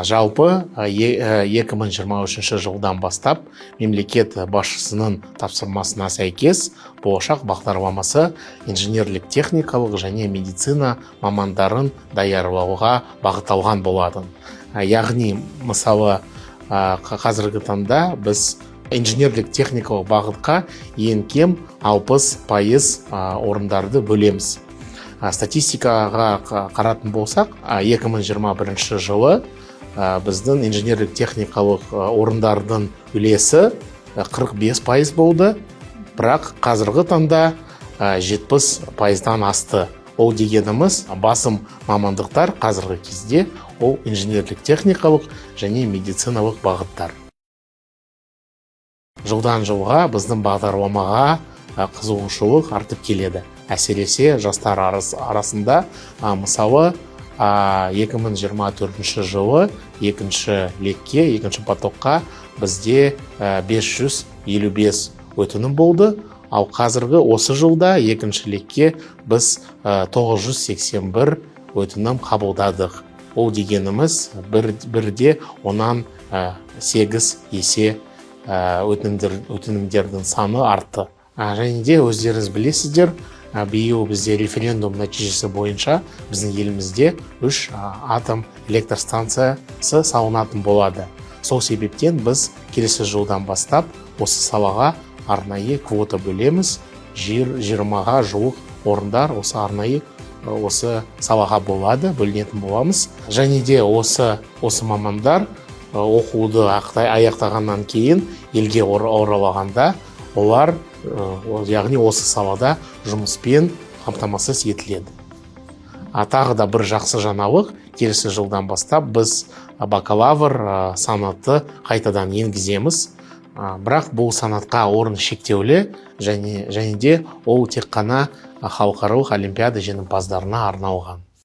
Жалпы 2023 жылдан бастап мемлекет басшысының тапсырмасына сәйкес «Болашақ» бағдарламасы инженерлік техникалық және медицина мамандарын даярлауға бағытталған болатын. Яғни, мысалы, қазіргі таңда біз инженерлік техникалық бағытқа ең кем 60% орындарды бөлеміз. Статистикаға қаратын болсақ, 2021 жылы біздің инженерлік техникалық орындардың үлесі 45% болды, бірақ қазіргі таңда 70%-дан асты. Ол дегеніміз, басым мамандықтар қазіргі кезде ол инженерлік техникалық және медициналық бағыттар. Жылдан жылға біздің бағдарламаға қызығушылық артып келеді, әсіресе жастар арасында. Мысалы, 2024 жылы екінші лекке, екінші потокқа бізде 555 өтінім болды, ал қазіргі осы жылда екінші лекке біз 981 өтінім қабылдадық. Ол дегеніміз, бірде оннан сегіз есе өтінімдердің саны артты. Және де өздеріңіз білесіздер, биыл бізде референдум нәтижесі бойынша біздің елімізде үш атом электр станциясы салынатын болады. Сол себептен біз келесі жылдан бастап осы салаға арнайы квота бөлеміз. 20-ға жуық орындар осы арнайы осы салаға болады, бөлінетін боламыз. Және де осы мамандар оқуды аяқтағаннан кейін елге оралғанда олар яғни осы салада жұмыспен қамтамасыз етіледі. Тағы да бір жақсы жаңалық: келесі жылдан бастап біз бакалавр санаты қайтадан енгіземіз. Бірақ бұл санатқа орын шектеулі және де ол тек қана халықаралық олимпиада жеңімпаздарына арналған.